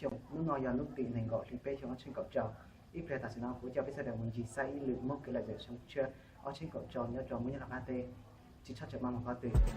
Xyoo, hnub no yog hnub tim nees nkaum hli peb xyoo ob txhiab kaum rau. Ib pliag tam sim no kuv coj peb sawv daws mus ncig saib ib lwm Hmoob kev lom zem xyoo tshiab ob txhiab kaum rau nyob rau Moob Nyab Laj qab teb. Tsis txhob txwm maj mus qhov twg.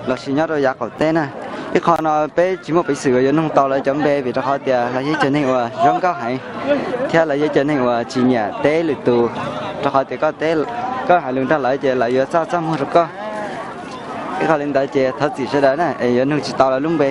los sis nyob rau yav qaum teb na. Ib qho no peb tsis muaj peev xwm uas yuav nug tau lawv cov npe vim rau qhov tias lawv yog cov neeg uas zoo nkauj heev, thiab lawv yog cov neeg uas tsis nyiam teb lwm tus, rau qhov tias koj teb, koj hais lus nrog lawv ces lawv yuav txaj txaj muag rau koj. Ib qho li ntawd ces thov txim sawv daws na es yuav nug tsis tau lawv lub npe.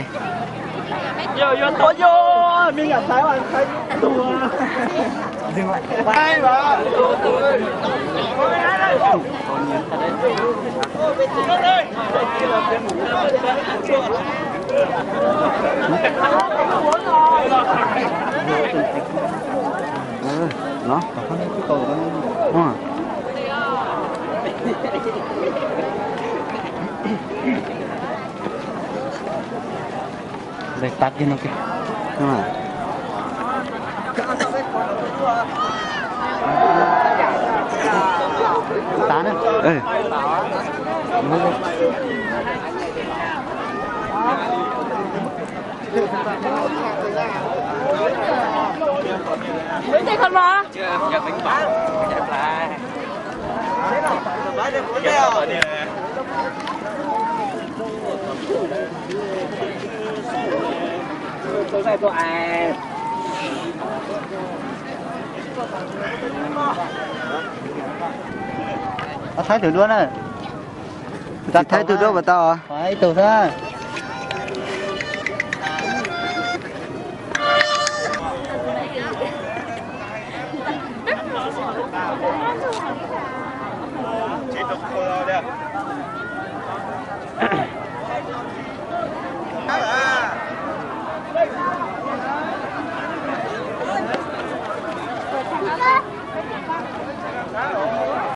Thaib tus duab na. Thaib tus duab puas tau? Ib tug xwb.